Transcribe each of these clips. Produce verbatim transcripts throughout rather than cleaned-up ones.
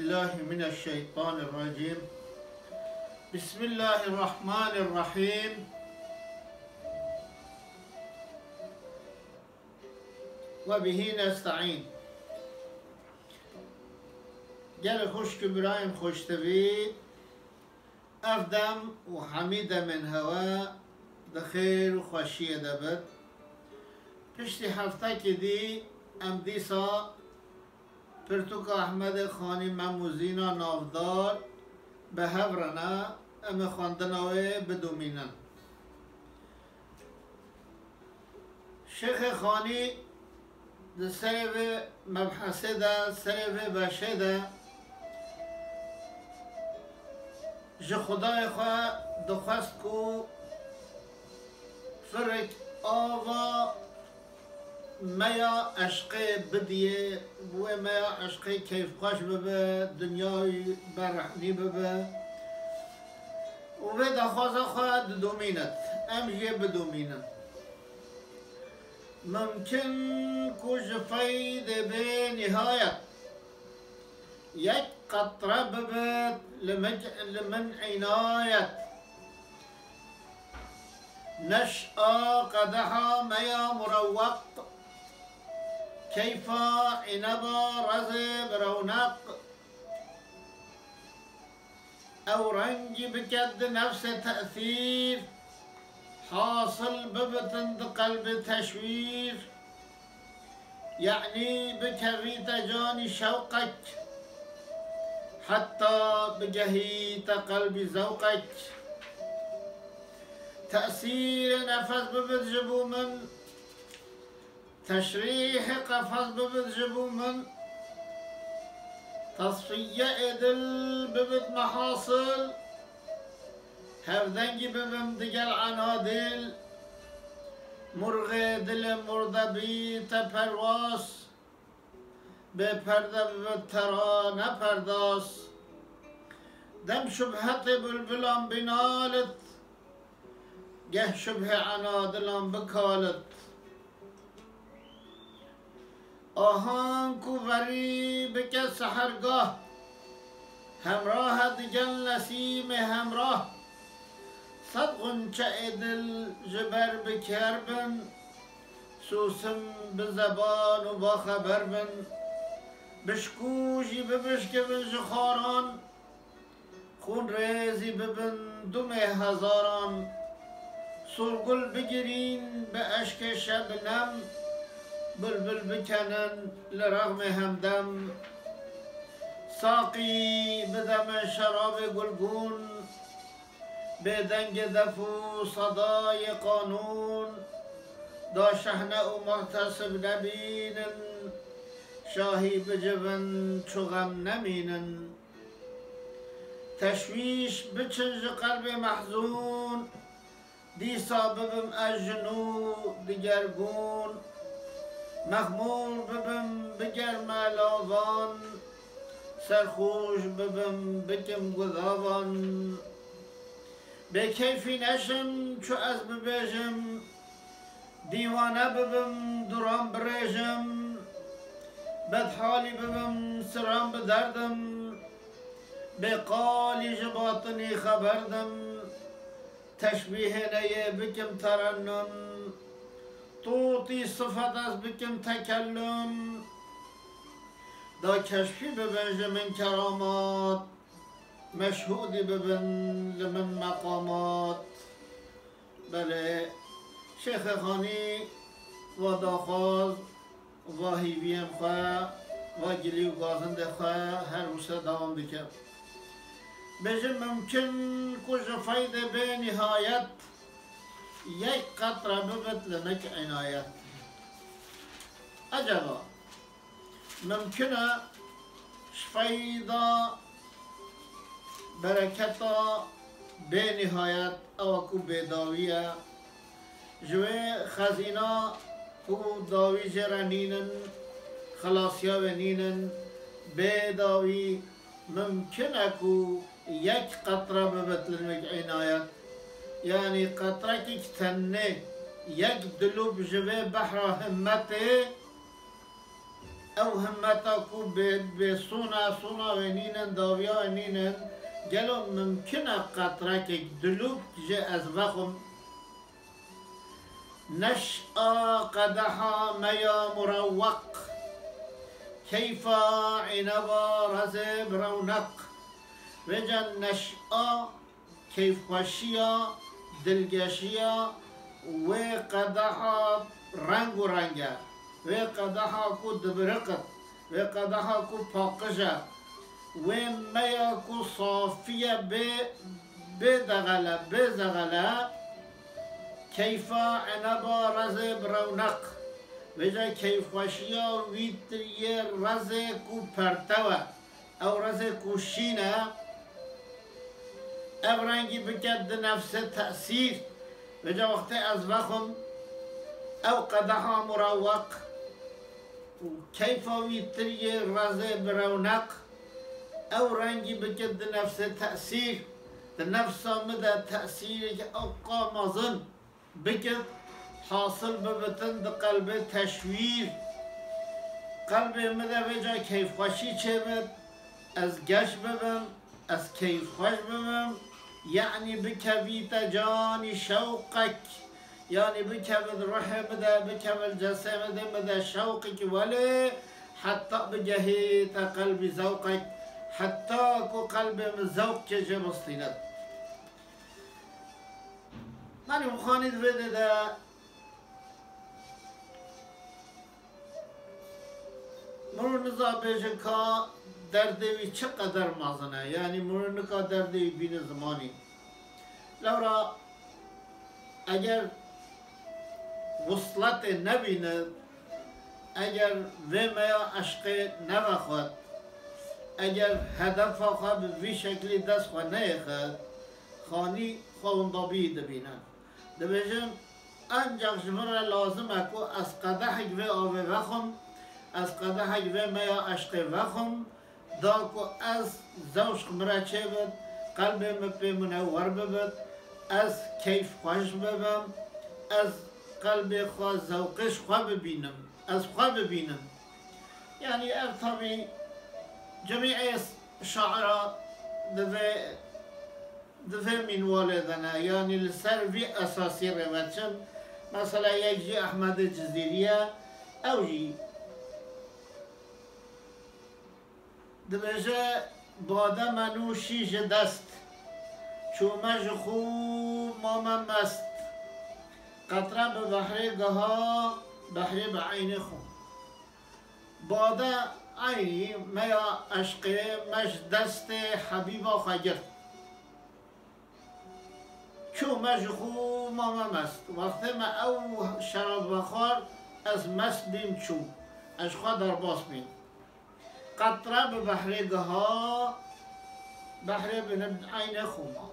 بالله من الشيطان الرجيم. بسم الله الرحمن الرحيم. وبه نستعين. Gelê xwişk û birayên xweştevî, ev dem û hemî demên hewe di xêr û xweşiyê de bit. Piştî heftekê dî em dîsa Pirtûka Ehmedê Xanî Mem û Zîna navdar bi hev re ne, em ê xwendina wê bidomînin. Şêxê Xanî di serê vê mebhesê de, serê vê beşê de ji Xwedayê xwe dixwest ku firek ava meya eşqê bidiyê, bi wê meya eşqê keyfxweş bibe, dinyayê berrehnî bibe. Û vê daxwaza xwe didomînet. Em jê bidomînin. Mimkin ku ji feydê bê nihayet yek qetre bibit li min, li min înayet. Neş'a qedeha meya mureweq, keyfa îneba rezê bi rewneq. Ew rengî biket di nefsê tesîr, hasil bibitin di qelbê teşwîr. Yanî bikerîte canî şewqek, heta bigehîte qelbî zewqek. Tesîrê nefes bibit ji bo min, teşrîhê qefes bibit ji bo min, tesfiyeyê dil bibit mehasil, hevdengî bibim digel enadil, murxê dilê murde bîte perwaz, bê perde bibit terane perdaz. Dem şubhetê bulbulan binalit, geh şubhê enadilan bikalit. Ahan ku verî bike sehergah, hemrah e digel nesîmê hemrah. Sed xunçeyê dil ji ber biker bin, sûsim bi zeban û baxeber bin. Bişkû jî bibişkivin ji xwaran, xûn rêzî bibin dumê hezaran. Sorgul bigirîn bi eşkê şebnem, bilbil bikenin li rexmê hemdem. Saqî bide min şerabê gulgûn, bê dengê def û sedayê qanûn. Da şehne û mehtesib nebînin, şahî bicivin çu xem nemînin. Teşwîş biçin ji qelbê mehzûn, dîsa bibim ez ji nû digergûn. Mexmûr bibim bi germe lavan, serxoş bibim bikim guzavan. Bêkeyfî neşim çu ez bibêjim, dîwane bibim, duran birêjim, bedhalî bibim, siran biderdim, bêqalî ji batinî xeber dim, teşbîhê neyê bikim terennum, tûtî sifet ez bikim tekellum, da keşfî bibin ji min keramat, meşhûdî bibin li min meqamat. Belê, Şêxê Xanî va daxwaz, va hîviyên xwe, va gilî û gazindê xwe her wisa dewam dike. Bêjin mimkin ku ji feydê bê nihayet yek qetre bibit li nik înayet. Eceba, mimkin e ji feyda bereketa bê nihayet, ewa ku bêdawî ye, ji wê xezîna ku dawî jê re nînin, xelasiya wê nînin, bêdawî mimkin e ku yek qetre bibit li nik înayet. Yanî qetrekek tenê, yek dilûb ji vê behra himmetê, Ew himmeta ku bê, bê sona, sona wê nînin, dawiya wê nînin, gelo mimkin e qetrekek, dilûk jê ez vexwim? Neş'a qedeha meya mureweq, keyfa îneba rezê bi rewneq. Vêca neş'a keyfxweşiya, dilgeşiya wê qedeha reng û reng e. Wê qedeha ku dibiriqit, wê qedeha ku paqij e, wê meya ku safî ye, bê, bê dexele, bê zexele, keyfa eneba rezê bi rewneq. Vêca keyfxweşiya wî tiriyê rezê ku pertew e. Ew rezê ku şîn e, ev rengî bike di nefsê tesîr. Vêca wextê ez vexwim, ew qedeha mureweq û keyfa wî tiriyê rezê bi rewneq, ew rengî bike di nefsê tesîr. Di nefsa min de tesîrek ewqa mezin bikit, hasil bibitin di qelbê teşwîr. Qelbê min de vêca keyfxweşî çêbit, ez geş bibim, ez keyfxweş bibim, yanî bikevîte canî şewqek, yanî bikevit ruhê min de, bikevit cesê min de, min de şewqek welê heta bigehîte qelbî zewqek, heta ku qelbê min zewqkê jê bistînit. Yanî, Xanî di vê de de mirov niza bêje ka derdê wî çi qeder mezin e. Yanî, mirov nika derdê wî bîne zimanî. Lewra eger wusletê nebîne, eger vê meya eşqê nevexwet, eger hedefa xwe bi vî şeklî dest xwe neyêxit, Xanî xwe windabî dibîne. Dibêjin, encax ji min re lazim e ku ez qedehek vê avê vexwim, ez qedehek vê meya eşqê vexwim, da ku ez zewq ji min re çêbit, qelbê min pê min ew wer bibit, ez keyfxweş bibim, ez qelbê xwe zewqê ji xwe bibînim, ez xwe bibînim. Yanî ev tabî cemî şaira di vê di vê mînwalê de ne, yanî li ser vî esasî rê ve çin. Mesela yek jî Ehmedê Cizîrî ye, ew jî dibêje, bade me nû şî ji dest, çûme ji xû mame mest. Qetre bi behrê giha, behrê bi eynê xwe. Bade eynî meya eşqê me ji destê Hebîba xwe girt. Çû me ji xwe mame mest. Wextê me ew şerab vexwar, ez mest bîm çûm. Ez ji xwe derbas bîm. Qetre bi behrê giha, behrê bi eynê xwe ma.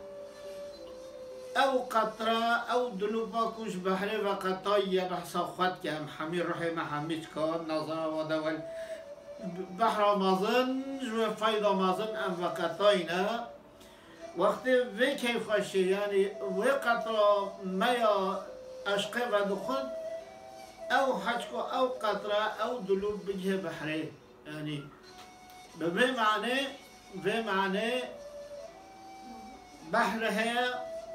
Ew qetre, ew dilûpa ku ji behrê veqetayî ye, behsa xwe dike, em hemî ruhê me hemî dika, nazara wa de wel, behra mezin, ji wê feyda mezin em veqetayî ne. Wextê vê keyfxweşê, yanî wê qetra me ya eşqê vedixwin, ew heçko ew qetra, ew dilûp bigihê behrê. Yanî bi vê manê, vê manê behr heye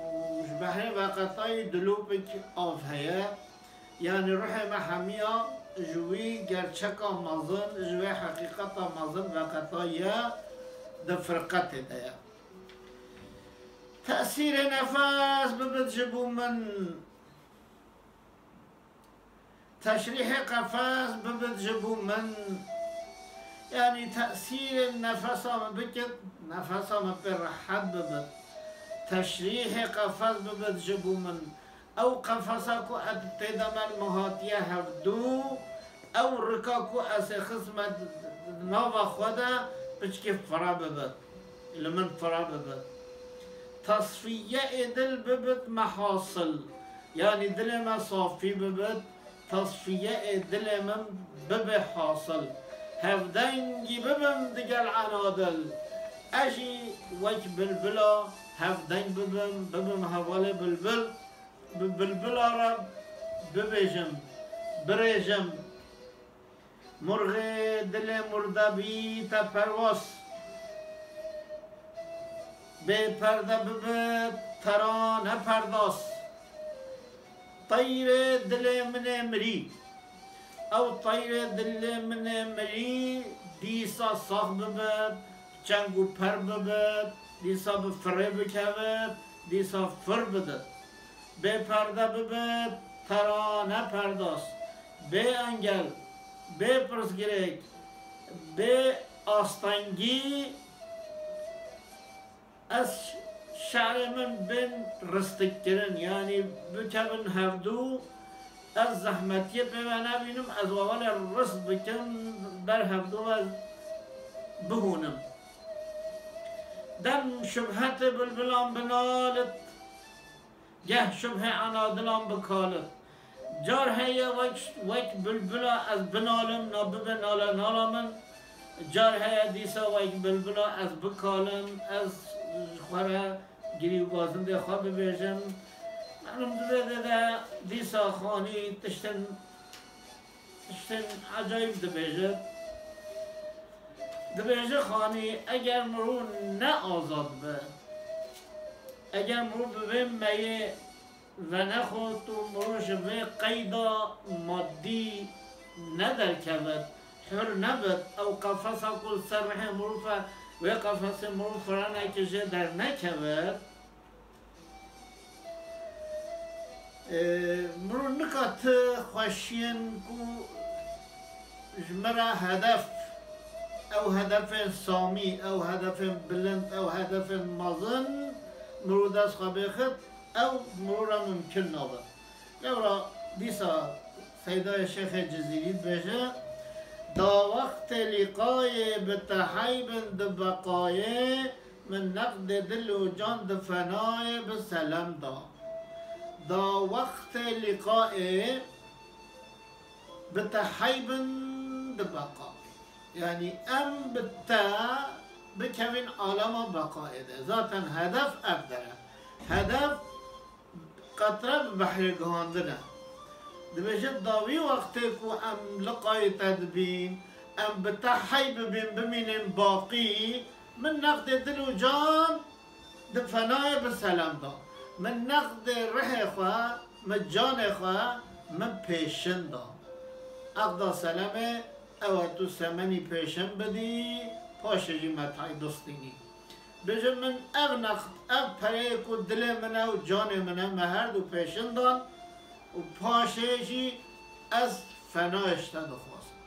û ji behrê veqetayî dilûpik av heye. Yanî ruhê me hemiya ji wî gerçeka mezin, ji wê heqîqeta mezin veqetayî ye, di firqetê de ye. Tesîrê nefes bibit ji bo min. Teşrîhê qefes bibit ji bo min. Yanî tesîrê nefesa min bikit, nefesa min pê rehet bibit. Teşrîhê qefes bibit ji bo min. Ew qefesa ku ez tê de me li min hatiye hevdû, ew rika ku ez ê xistme di nava xwe de, piçkî fira bibit, li min fira bibit. Tasfiyeyê dil bibit me hasil, yanî dilê me safî bibit, tasfiyeyê dilê min bibe hasil. Hevdengî bibim digel enadil, ez jî wek bilbila hevdeng bibim, bibim hevalê bilbil. Bi bilbila re bibêjim, birêjim. Murxê dilê murde bî te perwas. Bê perde bibit, te ra ne perdas. Teyrê dilê min ê mirî. Ew teyrê dilê min ê mirî dîsa sax bibit, çeng û per bibit, dîsa bi firê bikevit, dîsa fir bidit. Bê perde bibit, te ra ne perdas. Bê engel, bê pirsgirêk, bê astengî, ez şerê min bên ristikkirin, yanî bikevin hevdû, ez zehmetiyê pê ve nebînim, ez wawalê rist bikim, ber hevdû ve bihûnim. Dem şubhetê bilbilan binalit, geh şubhê enadilan bikalit. Car heye wek, wek bilbila ez binalim, na bibe nale nala min. Car heye dîsa wek bilbila ez bikalim, ez ji xwe re girî û gazindê xwe bibêjim. Menim di vê de, de dîsa Xanî tiştin, tiştin ecayîb dibêje. Dibêje Xanî, eger mirov ne azad be, eger mirov bi vê meyê venexwet û mirov ji vê qeyda madî nederkevit, hur nebit, ew qefesa ku li ser rihê mirov e, wê qefesê mirov firenekê jê dernekevit, Ê, mirov nika ti xweşiyên ku ji me re hedef, ew hedefên samî, ew hedefên bilind, ew hedefên mezin, mirov dest xwe bêxit, ew mirov re mumkin nabe. Lewra dîsa Seydayê Şêxê Cizîrî dibêje, da wextê lîqayê bi te heybin di beqayê, min neqdê dil û can di fenayê bi selem da. Da wextê lîqayê bi te heybin di beqayê. Yanî em bi te bikevin alema beqayê de. Zaten hedef ev de ye. Hedef qetre bi behrê gihandin e. Dibêje, da wî wextê ku em liqayê te dibîn, em bi te hey bibîn, bimînin baqî, min neqdê dil û can di fenayê bi selem da. Min neqdê rihê xwe, min canê xwe, min pêşin da. Eqda selemê, ew e tu semenî pêşin bidî, paşê jî me tay bistînî. Bêje min ev next, ev pereyê ku dilê min e û canê min e, me her du pêşin dan û paşê jî ez fenayê ji te dixwazim.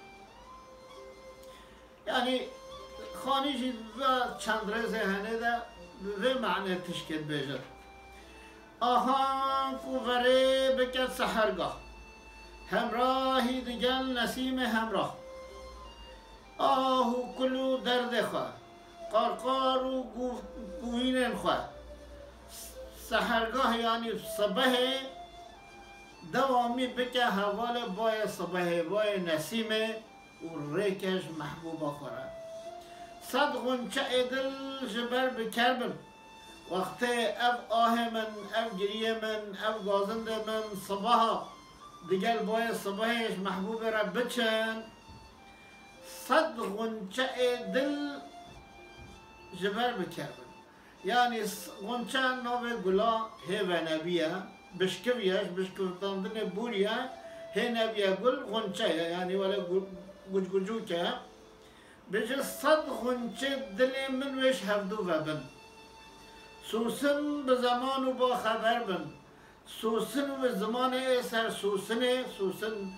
Yanî Xanî jî ve çend rêzê henê de bi vê manê tişkê dibêje. Ahan ku verê bike sehergah, hemrahî digel nesîmê hemrah. Ah û kul û derdê xwe, qarqar û gu-, guhînên xwe. Sehergah yanî sibehê dewamî bike hevalê bayê sibehê, bayê nesîmê û rêke ji mehbûba xwe re. Sed xunçeyê dil ji ber bi ker bin. Wextê ev ahê min, ev giriyê min, ev gazindê min sibeha digel bayê sibehê ji mehbûbê re biçin, sed xunçeyê dil ji ber bi ker bin. Yanî s-, xunçe navê gula hê venebî ye, bişkivî ye, ji bişkivitandinê bûrî ye, hê nebîye gul xunçe ye, yanî wele gu-, gucgucûk e. Bêje sed xunçê dilê min wê ji hevdû ve bin. Sosin bi zeman û ba xeber bin. Sosin û bi zimanê ê ser sosinê, sosin,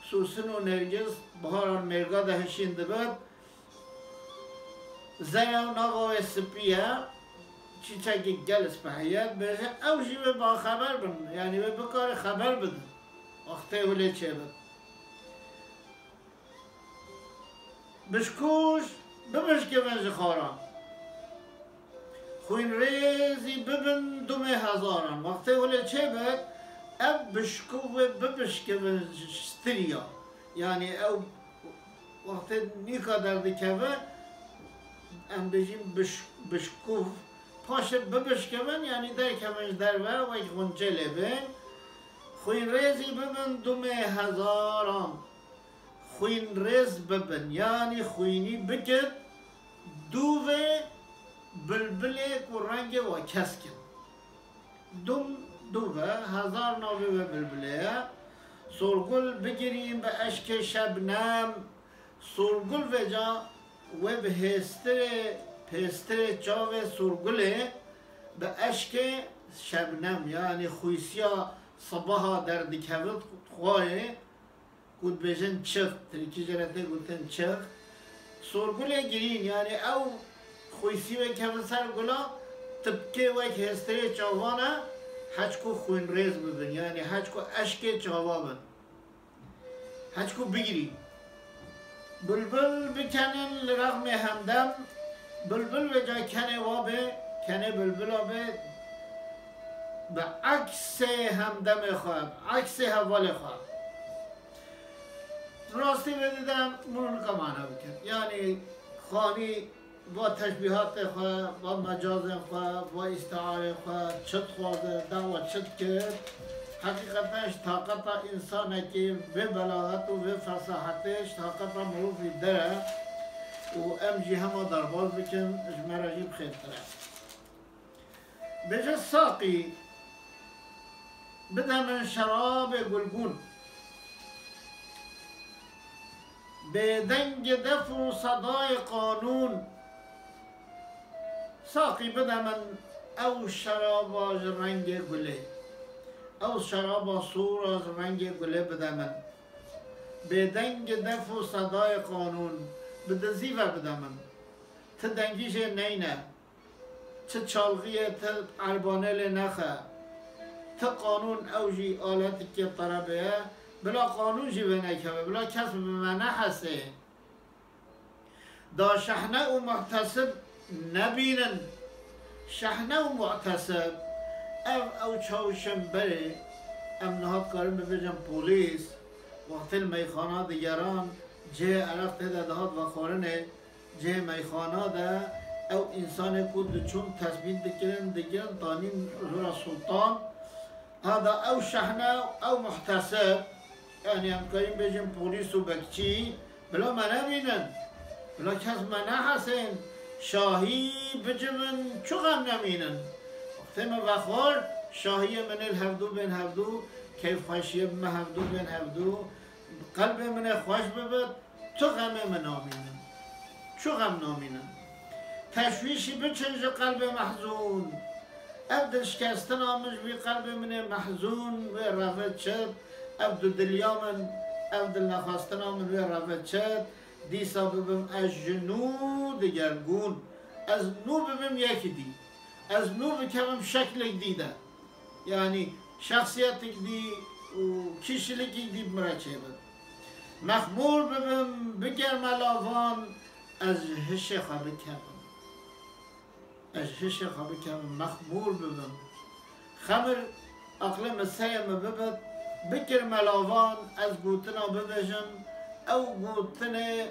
sosin û nêrgiz biharan mêrga de hişîn dibit. Zeya nava wê spî ye, çîçekî gel spehî ye, dibêje ew jî wê baxeber bin, yanî wê bikare xeber bidin. Wextê hûlê çêbin. Bişkuj bibişkivin ji xaran. Xwînrêzî bibin dumê hezaran. Wextê hûlê çêbit, ev bişkuv wê bibişkivin ji, ji stiriya. Yanî ew wextê nîka derdikeve, em bêjin biş-, bişkuv. Paşê bibişkivin, yanî derkevin ji derve, wek xunçê lê bên. Xwînrêzî bibin dumê hezaran. xwînrêz bibin, yanî xwînî bikin, dûvê bilbilê ku rengê wa kesk in. Dûm dûv e, hezar navê wê bilbilê ye. Sorgul bigirîn bi eşkê şebnem. Sorgul vêca wê bi hêstirê, pêstirê çavê sorgulê bi eşkê şebnem, yanî xwîsiya sibaha derdikevit xwarê, ku dibêjin çix, tirkî jê re tê gotin çix. Sorgulê girîn, yanî ew xwîsî wê kevin ser gula, tipkê wek hêstirê çavan e, heçku xwînrêz bibin, yanî heçku eşkê çava bin. Heçku bigirî. Bilbil bikenin li rexmê hemdem, bilbil vêca kenê wa bê, kenê bilbila bê, bi eksê hemdemê xwe, bi eksê hevalê xwe. Rastî vê dide min nika mana bikin. Yanî xanî va teşbîhatê xwe, va mecazên xwe, va îstiarê xwe çi dixwaze, dawa çi dikir, heqîqeten ji taqeta însanekî vê belaxet û vê fesahetê ji taqeta mirovî der e û em jî hema derbas bikin, ji me re jî bi xêrtir e. Bêje, Saqî, bide min şerabê gulgûn. Bêdengê def û sedayê qanûn. Saqî, bide min ew şeraba ji rengê gulê, ew şeraba sor a ji rengê gulê bide min. Bêdengê def û sedayê qanûn, bi dizî ve bide min. Ti dengî jê neyne. Çi çalxiyê, ti erbanelê nexe. Ti qanûn, ew jî aletikê terebê ye. Bila qanûn jî vê nekeve, bila kes bi me nehesê. Da şehne û muhtesib nebînin. Şehne û muhtesib, ev ew çawişên berê, em niha dikarin bibêjin polîs, wextê li meyxana digeran, cihê ereq tê de dihat vexwarinê, cihê meyxana de ew însanê ku diçûn tesbît dikirin, digirin, tanîn huzura sultan. Hada ew şehne, ew muhtesib, yanî em dikarîn bêjin polîs û bekçî, bila me nebînin, bila kes me nehesên, şahî bicivin, çi xem nemînin. Wextê me vexwar, şahiyê min ê li hevdû bên hevdû, keyfxweşiyê bi me hevdû bên hevdû, qelbê min ê xweş bibit, tu xemê min namînin. Çu xem namînin. Teşwîşî biçin ji qelbê mehzûn. Ev dilşikestina min ji wî qelbê min ê mehzûn wê revê çit, ev dudiliya min, ev dilnexwestina min wê revê çit, dîsa bibim ez ji nû digergûn. Ez nû bibim yekî dî. Ez nû bikevim şeklek dî de. Yanî şexsiyetik dî û kişilikî dî bi min re çêbin. Mexmûr bibim, bigerme lavan, ez ji hişê xwe bikevim. Ez ji hişê xwe bikevim, mexmûr bibim. Xemir aqlê min serê min bibit, bikirme lavan, ez gotina bibêjim, ew gotinê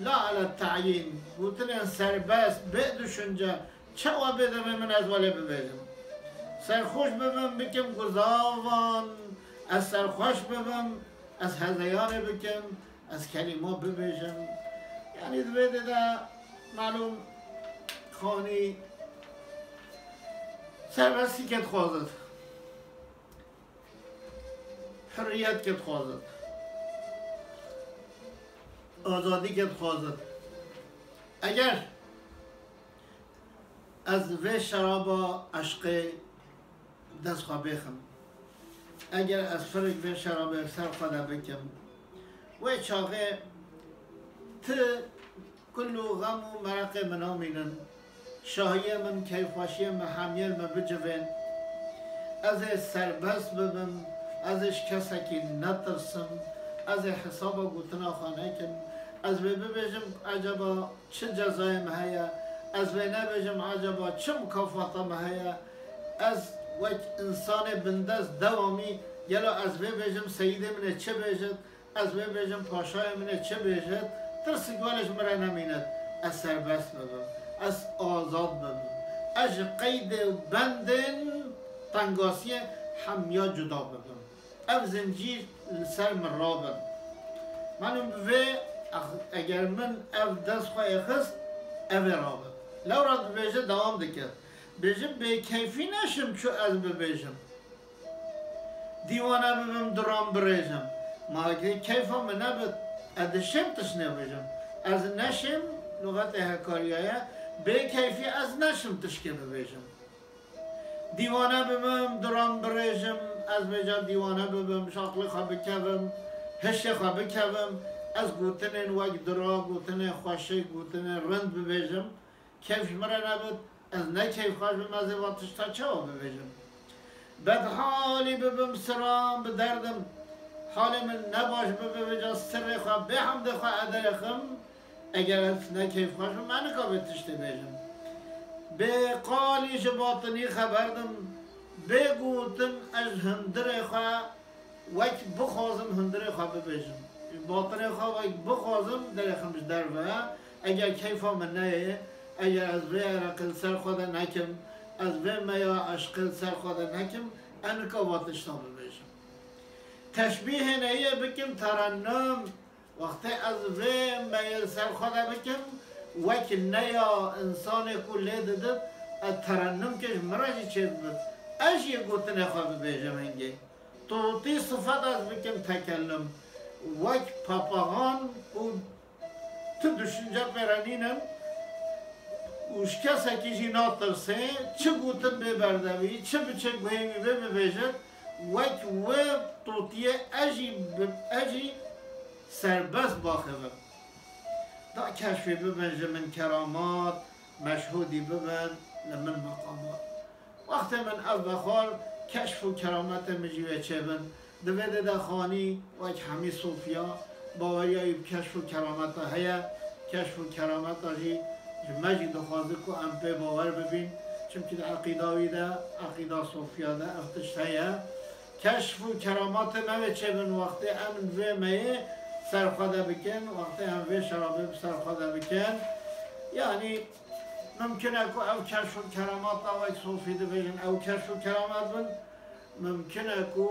la ele teyîn, gotinên serbest, bê düşünce, çawa bê demê min ez welê bibêjim. Serxweş bibim, bikim guzavan, ez serxweş bibim, ez hezeyanê bikim, ez kelîma bibêjim. Yanî di vê dê de, malûm, xanî serbestî ke dixwazit, hurriyet ke dixwazit, azadî ke dixwazit. Eger ez vê şeraba eşqê dest xwe bêxim. Eger ez firik vê şerabê li ser xwe de bikim, wê çaxê ti kul û xem û mereqê min namînin, şahiyê min, keyfxweşiyê min hemiyê li min bicivên. Ez ê serbest bibim, ez ê ji kesekî netirsim, ez ê hesaba gotina xwe nekim, ez vê bibêjim, eceba çi cezayê me heye, ez vê nebêjim, ecaba çi mukafata me heye, ez wek însanê bindest dewamî, gelo ez vê bêjim, seyîdê min ê çi bêjit, ez vê bêjim, paşayê min ê çi bêjit, tirsik welê ji min re nemînit, ez serbest bibim, ez azad bibim, ez ji qeydê û bendên tengasiyê hemiya cuda bibim. Ev zincîr li ser min rabin. Malum bi vê, ex-, eger min ev dest xwe êxist, ev ê rabe. Lewra dibêje, dewam dike. Bêjim, bêkeyfî neşim çu ez bibêjim. Dîwane bibim, duran birêjim. Ma heke keyfa min nebit, ez dişêm tişt nebêjim. Ez neşêm, luxetê Hekariya ye, bêkeyfî ez neşim tişkê bibêjim. Dîwane bibim, duran birêjim, ez vêca dîwane bibim, ji aqilê xwe bikevim, hişê xwe bikevim, ez gotinên wek dura, gotinên xweşik, gotinên rind bibêjim, keyf ji min re nebit, ez ne keyfxweş bim, ez ê va tişta çawa bibêjim? Bedhalî bibim, siran bi derdim, halê min ne baş bibe, vêca sirrê xwe, bê hemdê xwe ez derêxim, Eger ez ne keyfxweş bim, ez nikavê tiştê bêjim. Bê qalî ji batinî xeber dim, bê gotin ez ji hundirê xwe wek bixwazim hundirê xwe bibêjim. Batinê xwe wek bixwazim derêxim ji derve. Eger keyfa min neyê, eger ez vê ereqê li ser xwe de nekim, ez vê meya eşqê li ser xwe de nekim, ez nikava tişta bibêjim. Teşbîhê neyê bikim terennum. Wextê ez vê meyê li ser xwe de bikim, wek neya însanê ku lê didit, ez terennum ke ji min re jî çêdibit. Ez jî gotinê xwe bibêjim hingê. Tutî sifet ez bikim tekellum. Wek papaxan ku ti düşünce pê re nînin û ji kesekî jî natirsê, çi gotin bê berdevî, çi biçe guhê wî bê bibêjit, wek wê tutiyê ez jî bi-, ez jî serbest baxivim. Da keşfê bibin ji min keramat, meşhûdî bibin li min meqamat. Wextê min ev vexwar, keşf û kerametê min jî wê çêbin. Di vê dê de xanî wek hemî sofiya, baweriya wî bi keşf û kerameta heye. Keşf û kerameta jî ji me jî dixwaze ku em pê bawer bibîn. Çimkî di eqîda wî de, eqîda sofiya de ev tişt heye. Keşf û keramatê me wê çêbin wextê em vê meyê ser xwe de bikin, wextê em vê şerabê bi ser xwe de bikin. Yanî mimkin e ku ev keşf û keramata wek sofî dibêjin, ew keşf û keramet bin. Mimkin e ku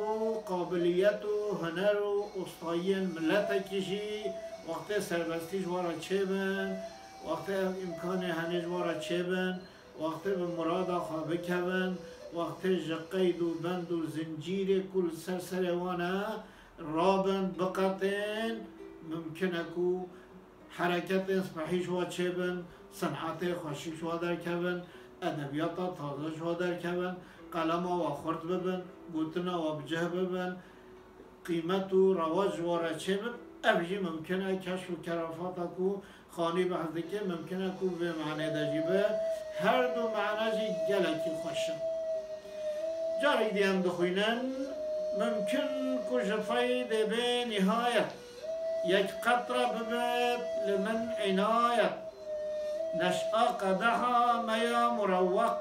qabiliyet û huner û ustayiyên miletekî jî wextê serbestî ji we re çêbin, wextê ev îmkanê henê ji we re çêbin, wextê bi murada xwe bikevin, wextê ji qeyd û bend û zincîrê ku li ser serê wan e, rabin, biqetên, mimkin e ku hereketên spehî ji we çêbin, sinetê xweşik ji we derkevin, edebiyata taze ji we derkevin, qelema we xurt bibin, gotina we bi cih bibin, qîmet û rewac ji we re çêbin. Ev jî mimkin e, keşf û kerafata ku Xanî behs dike, mimkin e ku vê manê de jî be. Her du mane jî gelekî xweş in. Carî dî em dixwînin, mimkin ku ji feydê bê nihayet, yek qetre bibit li min înayet. Neş'a qedeha meya murewweq,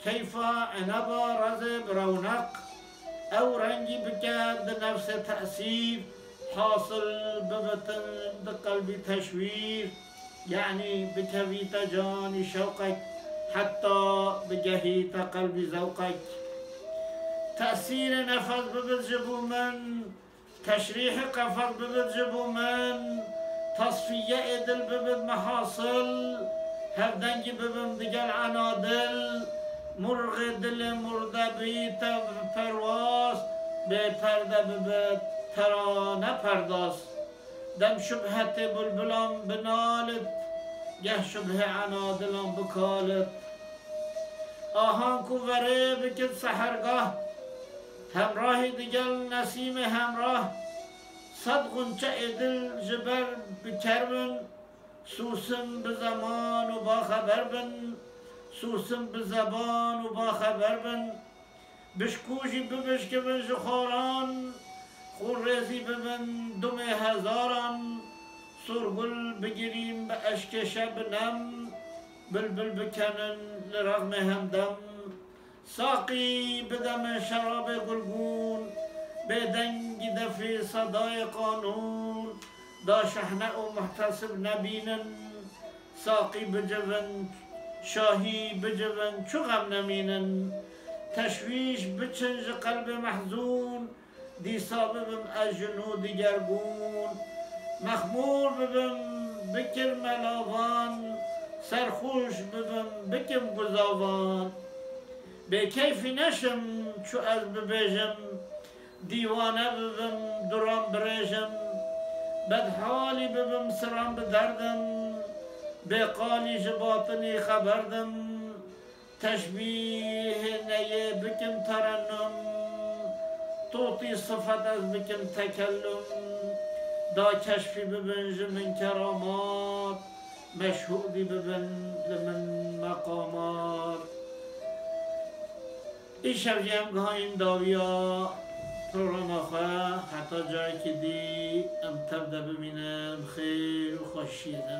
keyfa eneba rezê bi rewneq, ew rengî bike di nefsê tesîr, hasil bibitin di qelbî teşwîr, yanî bikevîte canî şewqek, heta bigehîte qelbî zewqek. Tesîrê nefes bibit ji bo min, Teşrîhê qefes bibit ji bo min, tasfiye ê dil bibit mehasil, hevdengî bibim digel enadil, murxê dilê murde bîte bi perwaz, bê perde bibit terane perdaz. Dem şubhetê bulbulan binalit, geh şubhê enadilan bikalit. Ahan ku verê bikit sehergah, hemrahî digel nesîmê hemrah, sed xunçe ê dil ji ber bikeribin, sûsim bi zeman û baxeber bin, sûsim bi zeban û baxeber bin. Bişkû jî bibişkivin ji xwaran, xûrêzî bibin dumê hezaran, sorgul bigirîn bi eşkê şebnem, bilbil bikenin li rexmê hemdem. Saqî bide min şerabê gulgûn, bêdengî defê sedayê qanûn, da şehne û muhtesib nebînin. Saqî bicivin, şahî bicivin, çu xem nemînin. Teşwîş biçin ji qelbê mehzûn, dîsa bibim ez ji nû digergûn. Mexmûr bibim, bikim melavan, serxûş bibim, bikim guzavan. Bêkeyfî neşim çû ez bibêjim, dîwane bibim, duran birêjim, bedhalî bibim, siran bi derdim, bêqalî ji batinî xeberdim. Teşbîh neyê bikim terennum, totî sifet ez bikim tekellum. Da keşfî bibin ji min keramat, meşhûdî bibin li min meqamat. Îşev jî em gihayîn dawiya programa xwe, heta careke dî em tev de bimînin, xêr û xweşiyê de.